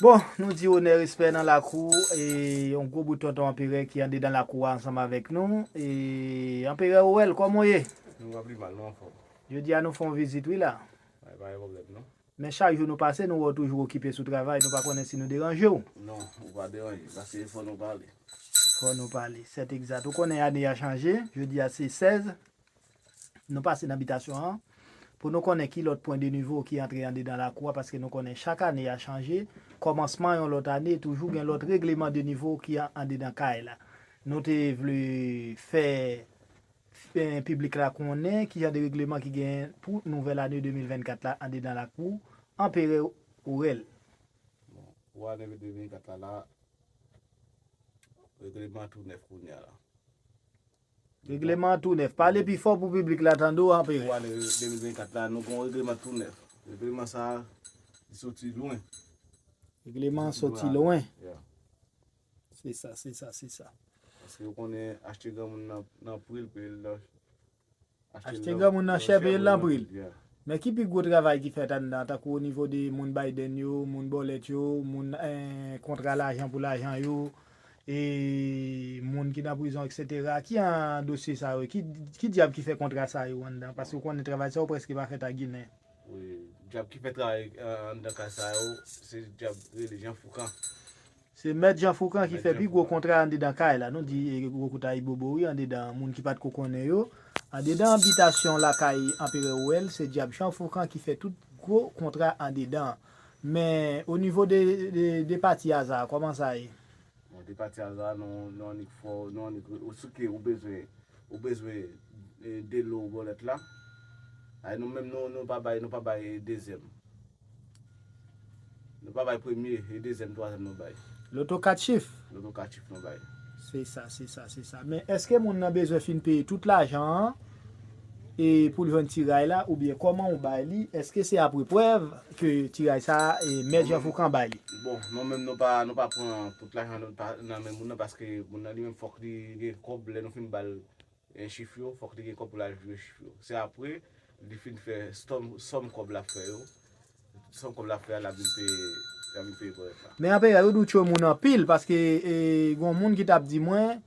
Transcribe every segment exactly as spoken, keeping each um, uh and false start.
Bon, nou di onè, respè nan lakou, e yon gwo bout tonton anperè ki andedan lakou a ansanm avèk nou. E anperè Orèl, kòman w ye? Nou pa pli mal, nou anfòm. Jodi a nou fè yon vizit wi la. Pa gen pwoblèm non. Men chak jou nou pase, nou wè w toujou okipe sou travay, nou pa konnen si nou deranje w. Non, ou pa deranje, paske fò nou pale. Fò nou pale, sèt egzat. Ou konnen ane a chanje, jodi a se sèz. Nou pase nan bitasyon an pou nou konnen ki lòt pwen de nivo ki antre andedan lakou a, paske nou konnen chak ane a chanje. Kòmansman yon lòt ane, toujou gen lòt regleman de nivo ki an- andedan kay la. Nou te vle fè, fè piblik la konnen ki jan de regleman ki gen pou nouvèl ane de mil vennkat la andedan lakou Anperè Orèl. Bon, pou ane de mil vennkat la, la, regleman tou nèf kounye a la. Regleman an tou nèf. Pale pi fò pou piblik la tande w anperè. Pou ane de mil vennkat la, nou gen yon regleman tou nèf. Regleman sa a, li soti lwen. Regleman an soti lwen. Yeah. Se sa, se sa, se sa. Paske ou konnen achte granmoun nan, nan pri l, peye l nan, achte l nan, granmoun nan chè, peye l nan pri l. Yeah. Men ki pi gwo travay ki fèt anndan, tankou o nivo de moun Biden yo, moun bòlèt yo, moun, eh, kontra lajan pou lajan yo, e moun ki nan prizon, etsetera. Ki an dosye sa yo? Ki, ki dyab ki fè kontra sa yo anndan? Paske w konnen travay sa yo prèske pa fèt ak Ginen. Wi, dyab ki fè travay, eh, anndan kay sa yo, se dyab rele Jan Foukan. Se Mèt Jan Foukan ki fè pi gwo kontra andedan kay la. Nou di, eh, gwo kout Ayibobo, wi, andedan moun ki pa t ko konnen yo. Andedan bitasyon lakay Anperè Orèl, se dyab Jan Foukan ki fè tout gwo kontra andedan. Men, o nivo de, de, de pati Aza, kòman sa ye? Bon, de pati Aza, nou, nou annik fò, nou annik, ou souke, ou bezwen, ou bezwen, eh, delo bòlèt la. Ay, nou menm, nou, nou pa bay, nou pa bay dezyèm. Nou pa bay premye, e dezyèm, twazyèm nou bay. Loto kat chif. Loto kat chif nou bay. Se sa, se sa, se sa. Men èske moun nan bezwen fin peye tout lajan an e pou l jwenn tiray la, oubyen kòman w bay li? Èske se apre prèv ke tiray sa a, e, Mèt Jan Foukan bay li? Bon, nou menm nou pa, nou pa pran tout lajan nan, pa, nan men moun nan, paske moun nan li menm fòk li gen kòb lè nou fin ba l, eh, chif yo, fòk li gen kòb pou l al jwe chif yo. Se apre, li fin fè sòm, sòm kòb l ap fè yo. Sòm kòb l ap fè a, l ap vin peye, l ap vin peye bòlèt la. Men anperè, yo di w tchwe moun anpil, paske, eh, gen yon moun ki t ap di mwen,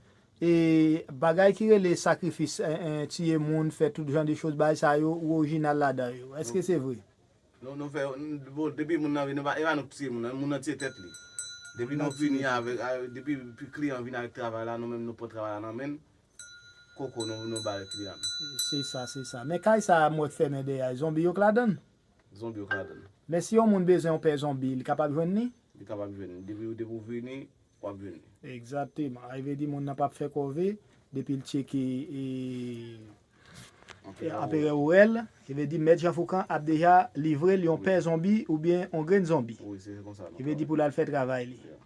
eh, bagay ki rele sakrifis, eh, eh, tiye moun, fè tout jan de choz, bagay sa yo, ou orijinal ladan yo. Èske se vre? Nou, nou fè, n- bon, depi moun nan vini, nou pa, e pa nou k tiye moun nan, moun nan tiye tèt li. Depi nou vini avèk, a- depi pi kliyan vini avèk travay la, nou menm nou pran travay la nan men n, koko nou, nou ba l kliyan. Se sa, se sa. Men kay sa a m wè k fèmen dèyè a, zonbi yo k ladan l? Zonbi yo k ladan l. Men si yon moun bezwen yon pè zonbi, li kapab jwenn li? Li kapab jwenn li. Depi, depi w vini, w ap jwenn li. Egzakteman. Sa vle di moun nan p ap fè kòve depi l tcheke, e, Anperè Orèl. Anperè Orèl, ki vle di Mèt Jan Foukan ap deja livre l yon pè zonbi oubyen yon grenn zonbi. Wi, se konsa nou travay. Ki vle di pou l al fè travay li. Yeah.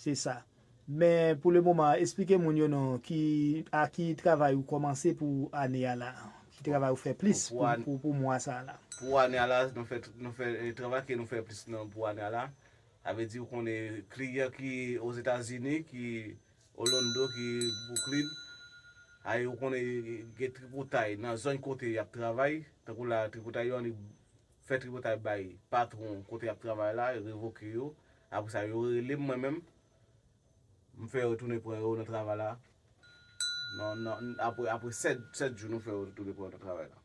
Se sa. Men pou le moman, esplike moun yo non, ki, a ki travay ou kòmanse pou ane a la? Ki travay ou fè plis pou, pou, pou mwa sa a la? Pou ane a la, nou fè, nou fè, eh, travay ke nou fè plis nan pou ane a la. Sa vle di, ou konnen kliyan ki Ozetazini, ki Orlando, ki Brooklyn, ay, ou konnen gen tripotay nan zòn kote y ap travay. Tankou la, tripotay yo annik fè tripotay bay patwon kote y ap travay la, revoke yo. Apre sa, yo rele m mwen menm. M fè yo retounen pran yo nan travay la. Non, non, apre, apre sèt, sèt jou, nou fè yo retounen pran yo nan travay la.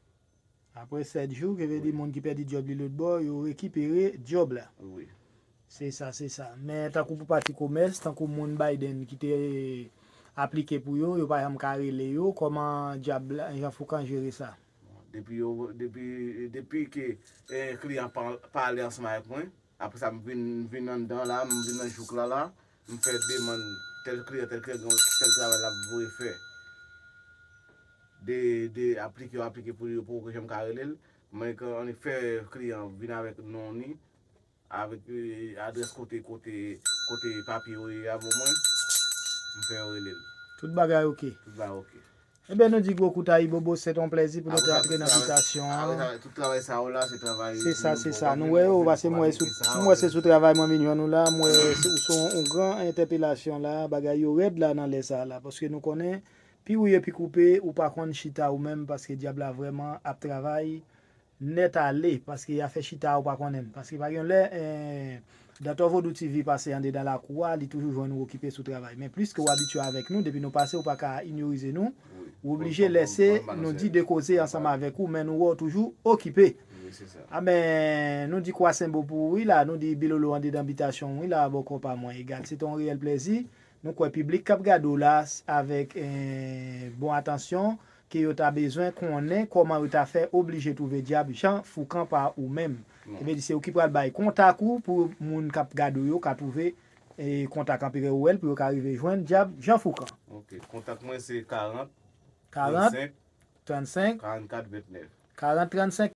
Apre sèt jou, ki vle di moun ki pèdi djòb li lòt bò, yo rekipere djòb la. Wi. Se sa, se sa. Men tankou pou pati komès, tankou moun Biden ki te aplike pou yo, yo pa janm ka rele yo, kòman dyab la, Jan Foukan jere sa? Depi yo, depi, depi ke, eh, kliyan pa, pale ansanm avèk mwen, apre sa, m vin, m vin anndan la, m vin nan jouk la la, m fè demann tèl kliyan, tèl kliyan gen tèl travay l ap voye fè. De, de aplike yo aplike pou yo poko janm ka rele l. Mwen annik fè kliyan vin avèk non li, avèk, eh, adrès kote, kote, kote papye yo ye a ban mwen. M fè yo rele l. Tout bagay oke. Tout bagay oke. Ebyen, nou di gwo kout Ayibobo, se t on plèzi pou nou te antre nan bitasyon an. Apre sa, tout travay sa yo la, se travay. Se sa, se sa. Nou wè yo, paske m wè sou, m wè se sou travay mwen vin jwenn ou la, m wè se, ou se yon, yon gran entèpelasyon la, bagay yo rèd la nan lè sa la, paske nou konnen, pi ou ye, pi koupe, ou pa konn chita ou menm, paske dyab la vrèman ap travay nèt ale, paske y a fè chita ou pa konnen. Paske pa gen lè, eh, Docteur Vodou T V pase andedan lakou a, li toujou jwenn ou okipe sou travay. Men plis ke w abitye avèk nou, depi nou pase, ou pa ka inyorize nou. Ou oblije lèse nou di de koze ansanm avèk ou, men nou wè w toujou okipe. A men, nou di kwa senbo pou ou wi la, nou di Bilolo andedan bitasyon w wi la, bòkò pa mwen egal. Se te yon reyèl plèzi. Nou kwè piblik k ap gade w la avèk bon atansyon, ke yo ta bezwen konnen kòman yo ta fè oblije twouve dyab Jan Foukan pa ou menm. Ebyen di se ou ki pral bay kontak ou pou moun k ap gade w yo ka twouve kontak Anperè Owèl pou yo ka rive jwenn dyab Jan Foukan. Ok, kontak mwen se karant, karant, trannsenk, karannkat, ventnèf. karant, trannsenk,